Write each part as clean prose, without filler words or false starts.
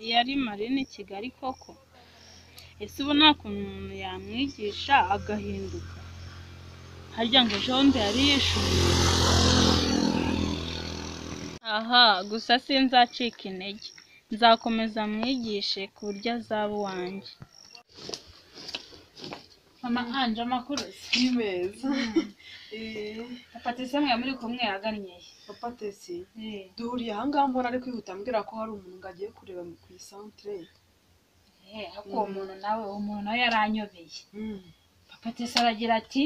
Iyo ari Marine i Kigali koko? Ese ubu nta kuntu umuntu yamwigisha agahinduka? Harya ngo ejo bundi yari yishumiye. Aha, gusa sinzacika intege. Nzakomeza mwigishe ku buryo azaba uwanjye. Mama Anje, amakuru se? Ni meza. Papa Tesi mwe muri kumwe yagannye. Papa Tesi duhuriye aha ngaha mbona ari kwihuta ambwira ko hari umuntu ngo agiye kureba ku isantere. Ariko uwo muntu nawe, uwo muntu nawe yaranyobeye. Papa Tesi aragira ati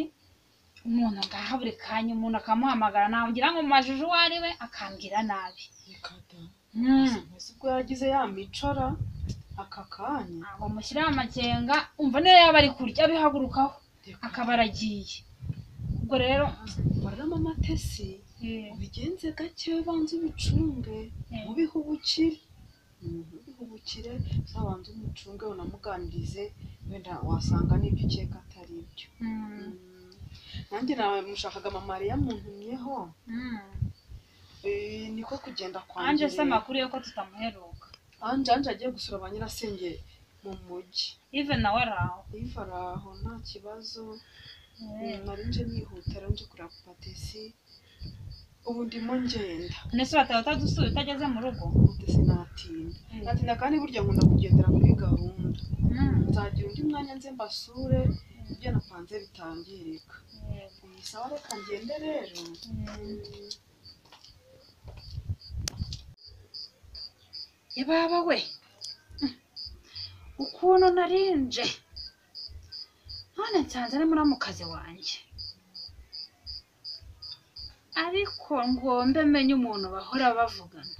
umuntu ngaha buri kanya umuntu akamuhamagara nagira ngo mumajije uwo ari we akambwira nabi. Reka da. Ese ubwo yagize ya micara aka kanya? Ntabwo mushyiraho amakenga, umva niyo yaba ari kurya abihagurukaho akaba aragiye. Ubwo rero barara Mama Tesi, ubigenze gake banze ubicunge, ubihubukire. Ubihubukire, uzabanze umucunge unamuganirize, wenda wasanga n'ibyo ukeka atari ibyo. Nanjye namushakaga Mama Mariya muntumyeho. Niko kugenda kwanjye. Anje se amakuru yuko tutamuheruka. Anje agiye gusura ba nyirasenge mu mujyi. Yves nawe araho. Yves araho nta kibazo. Nari nje nihuta rero nje kureba Papa Tesi. Ubu ndimo ngenda. Nese bataba utadusuye utageze mu rugo? Tesi natinda. Natinda kandi burya nkunda kugendera kuri gahunda. Nzagira undi mwanya nze mbasure ibyo napanze bitangirika. Sawa reka ngende rero. Yababa we, ukuntu narinje none nsanze ari muramukazi wanjye, ariko ngombe menye umuntu bahora bavugana.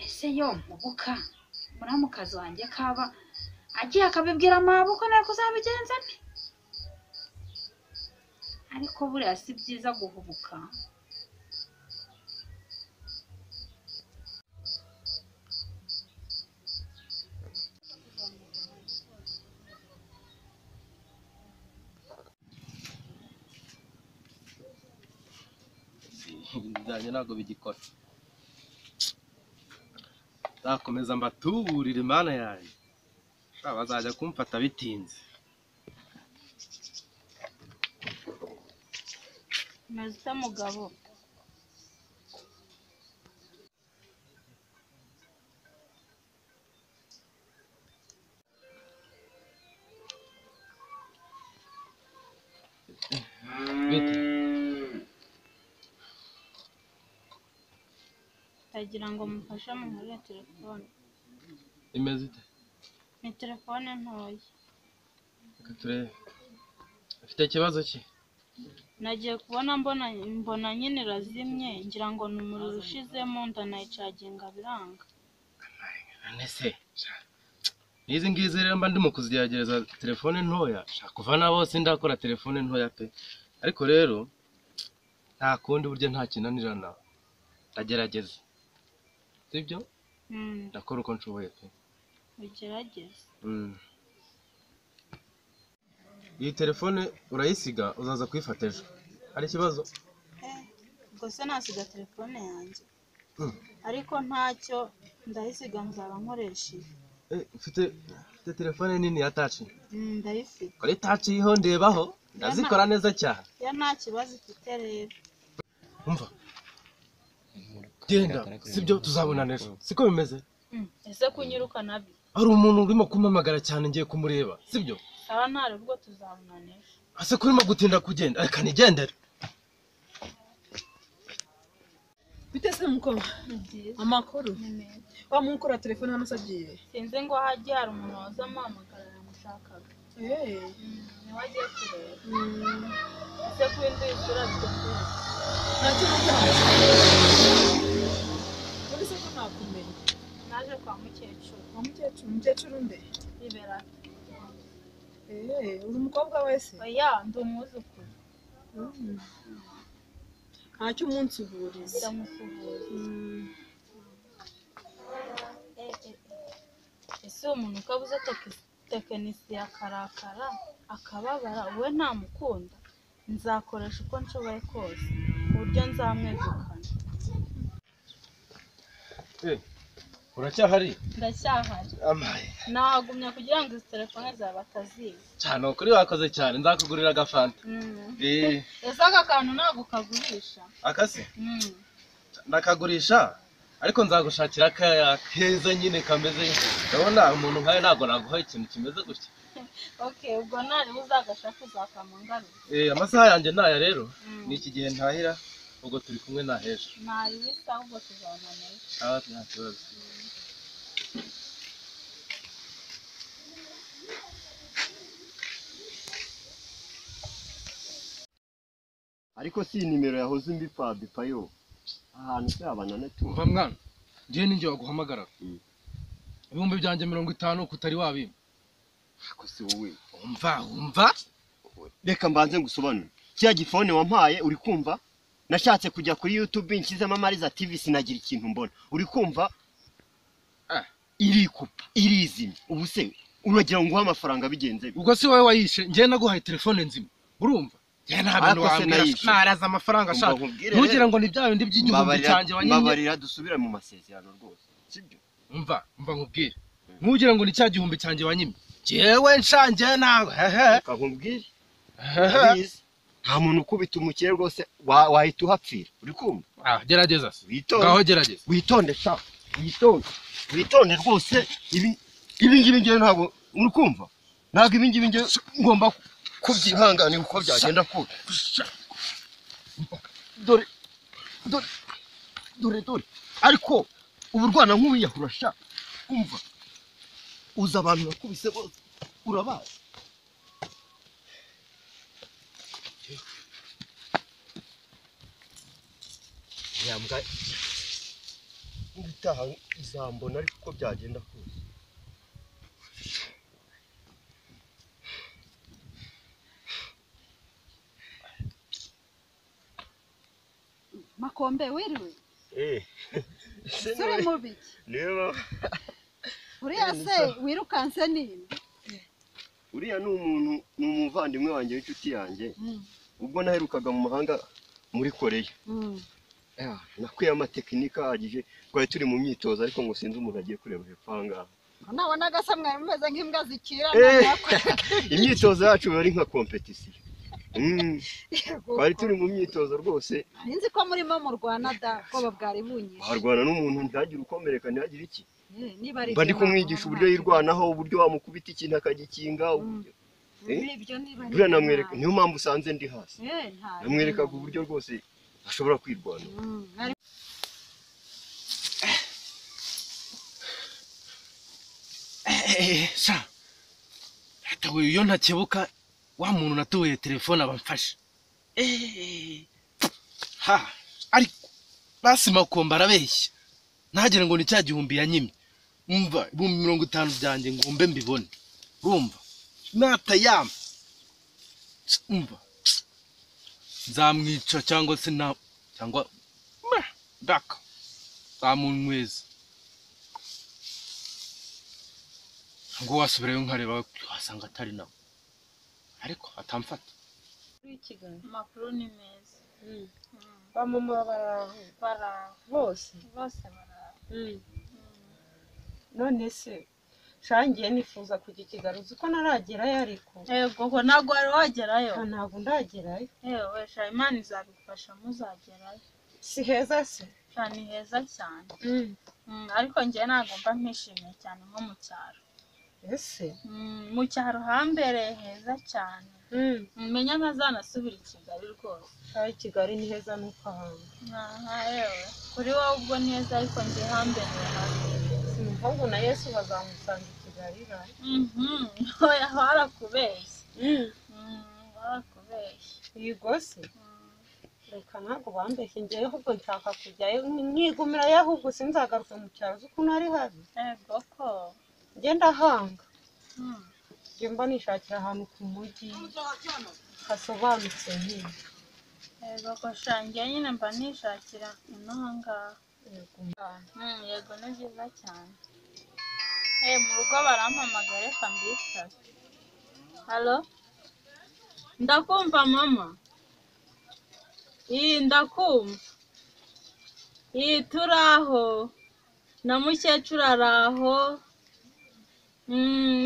Ese yo mpubuka muramukazi wanjye kaba agiye akabibwira amaboko nawe kuzabigenza nte? Ariko buriya si byiza guhubuka. Ibyanjye ntabwo bigikora. Nzakomeza mbatuburire Imana yanjye. Bazajya kumfata bitinze. Meze mugabo. Bite? Ndagira ngo mufashe munkorere telefone. Imeze ite? Ni telefone ntoya. Reka turebe. Ufite ikibazo ki? Nagiye kubona mbona nyine irazimye, ngira ngo ni umuriro ushizemo, ndanayicaginga biranga. None se n'izi ngizi rero mba ndimo kuzigerageza telefone ntoya, shaka kuva na bose ndakora telefone ntoya pe. Ariko rero nta kundi burya nta kinanirana, ndagerageza. Sibyo? Ndakora uko nshoboye pe. Ugerageze. Iyi telefone urayisiga uzaza kuyifata ejo. Hari ikibazo? Ubwo se nasiga telefone yanjye. Ariko ntacyo ndayisiga nzaba nkoresha iyi. Mfite telefone nini ya touch. Ndayifite. Kuri touch iho ndebaho ndazikora neza cyane. Ya nta kibazo ifite rero. Umva. Genda, sibyo tuzabonana ejo. Siko bimeze? Ese kunyiruka nabi? Hari umuntu urimo kumpamagara cyane ngiye kumureba, sibyo? Sawa ntari ubwo tuzabonana ejo. Ase kurimo gutinda kugenda, reka nigendere. Bite se muko? Amakuru. Wa mukora telefone hano sagiye. Sinzi ngo hagiye hari umuntu waza amuhamagara yamushakaga. Niwe agiye kureba. Ese kubindi isura bite? Ntacyo nakumenye. Muri se ko nakumenye. Naje kwa mukecuru. Kwa mukecuru, mukecuru nde? Ibera. Uri umukobwa wese? Oya, ndi umwuzukuru. Ntacyo umunsi uhuriza. Ndamusuhuza. Ese uwo muntu ko abuze tekinisiye akarakara akababara, we ntamukunda? Nzakoresha uko nshoboye kose ku buryo nzamwegukana. Uracyahari? Ndacyahari. Amaye. Nagumya kugira ngo izi telefone zawe bataziba. Cyane ukuri wakoze cyane, nzakugurira agafanta. Ese aka kantu ntabwo kagurisha? Akase? Ndakagurisha ariko nzagushakira keza nyine kameze. Ndabona umuntu nkawe ntabwo naguha ikintu kimeze gutya. Okay, ubwo nari uzagashaka uzakamungana. Amasaha yanjye naya rero. Ni iki gihe ntahira, ubwo turi kumwe na hejo. Nari bisa ubwo tuzabona neza. Ah, nta kibazo. Ariko si nimero yahoze imbipa bipa yo. Ahantu cyabana netu. Umva mwana, ngiye ninjye waguhamagara. Ibihumbi byanjye 50 kutari wabimpa. Ako si wowe. Umva. Reka mbanze ngusobanure. Cya gifone wampaye uri kumva? Nashatse kujya kuri YouTube nshyizemo Amariza TV sinagira ikintu mbona. Uri kumva? Irikupa, irizimye. Ubu se uragira ngo amafaranga bigenze. Ubwo si wowe wayishe, ngiye naguhaye telefone nzima. Urumva? Ngiye nta bintu wambwira, naraza amafaranga ashaka. Ntugira ngo ni bya bindi by'igihumbi cyanjye wanyimye. Mbabarira dusubira mu masezerano rwose. Sibyo? Umva nkubwire. Ntugira ngo ni cya gihumbi cyanjye wanyimye. Jewe nshange nawe. Reka nkubwire. Nta muntu ukubita umukire rwose wahita uhapfira. Uri kumva? Gerageza se. Ngaho gerageza. Witonde sha. Witonde. Witonde rwose ibi ngibi ngiye ntabwo uri kumva? Ntabwo ibi ngibi ngiye ngomba kubyihanganira uko byagenda kose. Dore dore dore dore. Ariko ubu rwana nk'uwiyahura sha. Umva. Uza abantu bakubise bose urabazi. Nyambwa ubutaha izambona ariko uko byagenda kose. Makombe wiriwe? Suri mubiki? Niba uriya se wirukanse ninde? Uriya ni umuntu, ni umuvandimwe wanjye w'inshuti yanjye. Ubwo naherukaga mu mahanga muri Korea. Nakwiye amatekinika ahagije, twari turi mu myitozo ariko ngo sinzi umuntu agiye kureba hepfo aha ngaha. Nabonaga se mwari mumeze nk'imbwa zikirana. Imyitozo yacu biba ari nka kompetisiyo. Twari turi mu myitozo rwose. Nzi ko murimo murwana da, ubwoba bwari bunyishe. Warwana n'umuntu ntihagire ukomereka, ntihagire iki. Mba ndi kumwigisha uburyo yirwanaho, uburyo wamukubita ikintu akagikinga. Buriya namwereka, niyo mpamvu usanze ndi hasi. Namwerekaga uburyo rwose ashobora kwirwanaho. Sha, iyo ntakebuka wa muntu natuye telefone abamfashe. Ha, ariko basi Makombe arabeshya. Ntagire ngo ni cya gihumbi yanyimye. Umva 50,000 byanjye ngombe mbibone. Urumva? Natayama. Umva. Nzamwica cyangwa se na cyangwa daka. Nzamunyweza. Ngo wasubirayo nkareba wasanga atari nawe. Ariko atamfata. Amakuru ni meza. Ba mama baraho. Baraho. Bose. Bose baraho. None se shangiye nifuza kujya i Kigali, uzi ko naragerayo ariko. Yego ko ntabwo wari wagerayo. Ntabwo ndagerayo. Yewe sha Imana izabigufasha muzagerayo. Si heza se? Sha ni heza cyane. Ariko njye ntabwo mba mpishimiye cyane nko mu cyaro. Ese? Mu cyaro hambereye heza cyane. Menya ntazanasubira i Kigali rwose. I Kigali ni heza nuko ahantu. Aha yewe. Kuri wowe ubwo ni heza ariko njye hambereye habi. Sinumva ngo na Yesu bazamusanga i Kigali ra. Oya barakubeshye. Barakubeshye. Yego se? Reka ntabwo bambeshye njyewe ahubwo nshaka kujyayo nkigumirayo ahubwo sinzagaruke mu cyaro uzi ukuntu ari habi. Yego ko. Njye ndahanga. Njye mba nishakira ahantu ku mujyi hasobanutse nyine. Yego ko sha njye nyine mba nishakira inaha ngaha. Yego ni byiza cyane. Mu rugo barampamagara reka mbitabe. Halo? Ndakumva mama. Ndakumva. Turaho. Na mukecuru araho.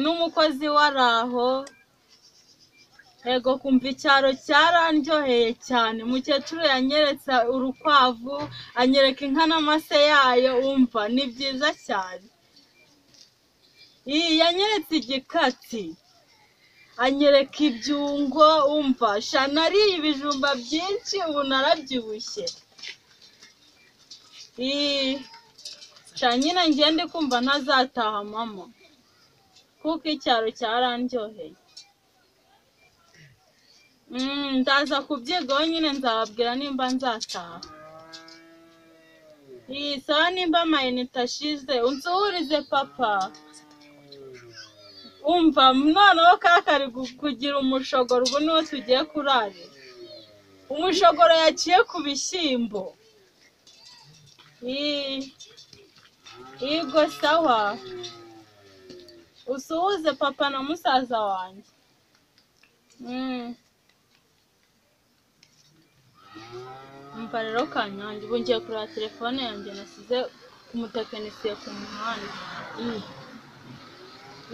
N'umukozi we araho. Yego kumva icyaro cyarandyoheye cyane. Mukecuru yanyeretse urukwavu, anyereka inka n'amase yayo, umva ni byiza cyane. Iyi yanyeretse igikatsi, anyereka ibyungo, umva sha nariye ibijumba byinshi ubu narabyibushye. Ii, sha nyine ngiye ndi kumva ntazataha mama, kuko icyaro cyarandyoheye. Ndaza kubyigaho nyine nzababwira nimba nzataha. Iyi sawa nimba amayinite ashize unsuhurize papa. Umva noneho kaka ari kugira umushogoro, ubu niwo tugiye kurarira. Umushogoro yaciye ku bishyimbo. Ii, Yego sawa. Usuhuze papa na musaza wanjye. Umva rero Kanyange, ubu ngiye kureba telefone yanjye nasize ku mutekinisiye ku muhanda.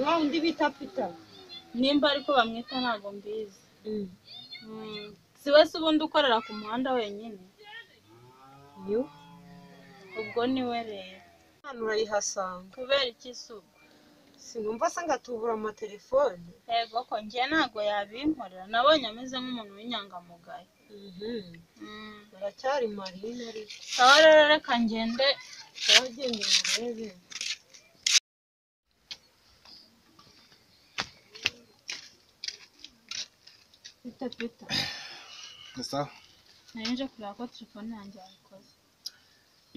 Wa undi bita Peter. Nimba ariko bamwita ntabwo mbizi. Si we se ubundi ukorera ku muhanda wenyine? Yo. Ubwo ni we rero. Hano urayihasanga. Kubera iki se ubwo? Sinumva se ngatubura amatelefone. Yego ko njye ntabwo yabinkorera, nabonye ameze nk'umuntu w'inyangamugayo. Baracyari marine ariko. Sawa rero reka ngende. Sawa genda umurebe. Peter, Peter. Ni sawa. Nari nje kureba ko telefone yanjye yabikoze.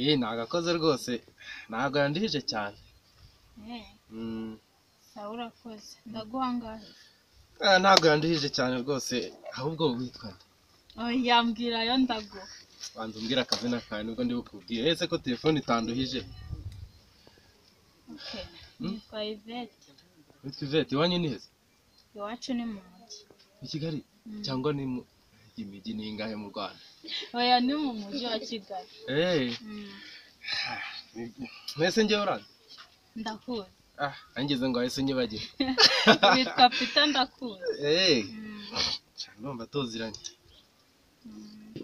Iyi nagakoze rwose, ntabwo yandihije cyane. Sawa urakoze. Ndaguha angahe? Ntabwo yandihije cyane rwose, ahubwo witwa nde? Oya mbwira ayo ndaguha. Banza umbwire akazina kawe nibwo ndi bukubwire. Ese ko telefone itanduhije? Okay. Nitwa Yvette. Witwa Yvette, iwanyu ni heza? Iwacu ni mu mujyi. I Kigali? Cyangwa ni mu imijyi ni ingahe mu Rwanda? Oya ni mu mujyi wa Kigali. Mwese njyewe uranzi? Ndakuzi. Angeze ngo ahise unyibagire. Witwa Peter ndakuzi. Ndumva tuziranye.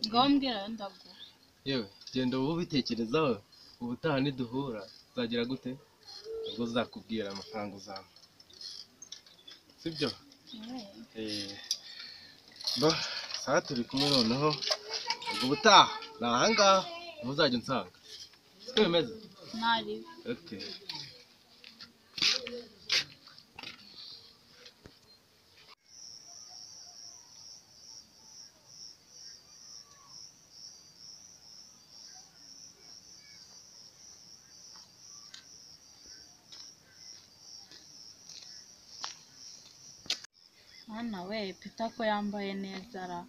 Ngaho mbwira ayo ndaguha. Yewe, genda ubu ubitekerezaho, ubutaha niduhura uzagira gute? Ubwo uzakubwira amafaranga uzampa. Sibyo? Bo, sawa turi kumwe noneho. Ubwo ubutaha ni ahangaha ntuzajya unsanga. Siko bimeze? Ntari. Okay. Mwana we, Peter ko yambaye neza ra,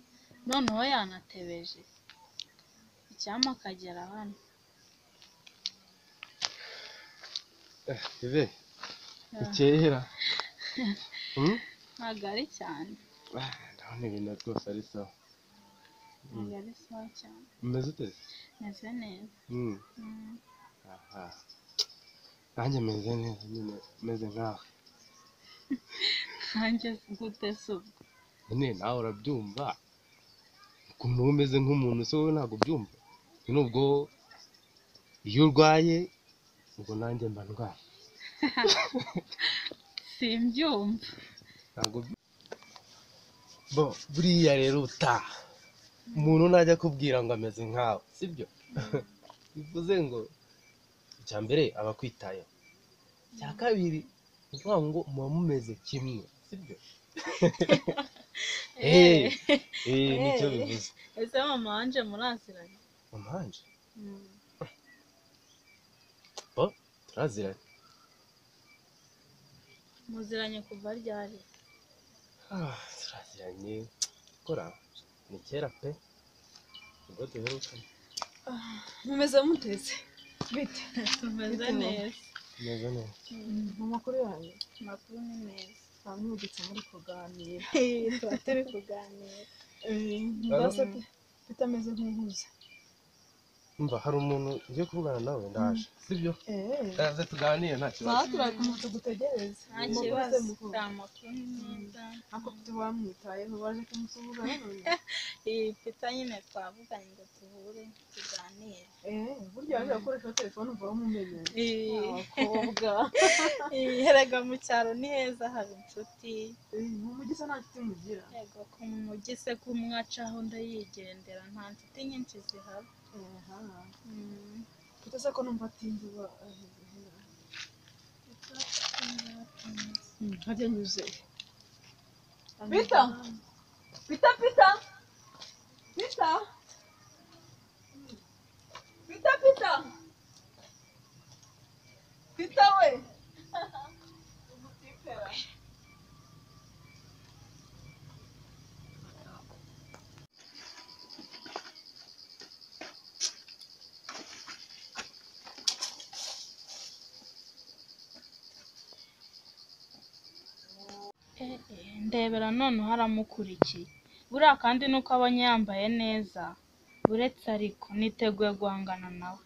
noneho yanatebeje. Icyampa akagera hano. Ive, bukeye. Ntabwo ari cyane. Ndabona ibintu rwose ari sawa. Ntabwo ari sawa cyane. Umeze ute? Meze neza. Aha. Nanjye meze neza nyine, meze nkawe. Nanjye gute se ubwo? Nyine nawe urabyumva. Ukuntu uba umeze nk'umuntu se wowe ntabwo ubyumva. Nyine ubwo iyo urwaye ubwo nanjye mba ndwaye. Simbyumva. Ntabwo bo buriya rero utaha umuntu najya akubwira ngo ameze nkawe, sibyo? Bivuze ngo icya mbere aba akwitayeho, icya kabiri ni ukuvuga ngo muba mumeze kimwe, sibyo? Nicyo bivuze. Ese mama wanje muraziranye? Mama wanje? Bo turaziranye. Muziranye kuva ryari? Turaziranye kora ni kera pe, ubwo duherukanye. Mumeze muteze bite? Tumeze neza. Tumeze neza. Mu makuru yanyu? Amakuru ni meza. Mwamwibutse muri kuganira. Tuba turi kuganira. Mbese bitameze nk'uhuze. Umva, hari umuntu ngiye kuvugana nawe, ndaje, sibyo? Eh. Ndaze tuganire, nta kibazo. Sawa, turakomeza tugutegereze. Nta kibazo, amakuru ni meza. Ako mfite wamwitayeho, waje kumusuhuza none. Iyi pita nyine twavuganye ngo tuhure tuganire. Eh, burya waje gukoresha telefone uva wamumenye. Eh. Abakobwa. Eh, erega mu cyaro ni heza, haba inshuti. Eh, mu mujyi se nta nshuti mugira? Yego, ko mu mujyi se ko umwe acaho undi yigendera, nta nshuti nyinshi zihaba. Aha. Mm. Peter se ko numva atinze uba hajya anyuze. Peter! Peter, Peter! Peter! Peter, Peter! Peter we! Eh, eh, ndebera noneho aramukurikiye buriya, kandi nuko abonye yambaye neza. Uretse ariko niteguye guhangana nawe.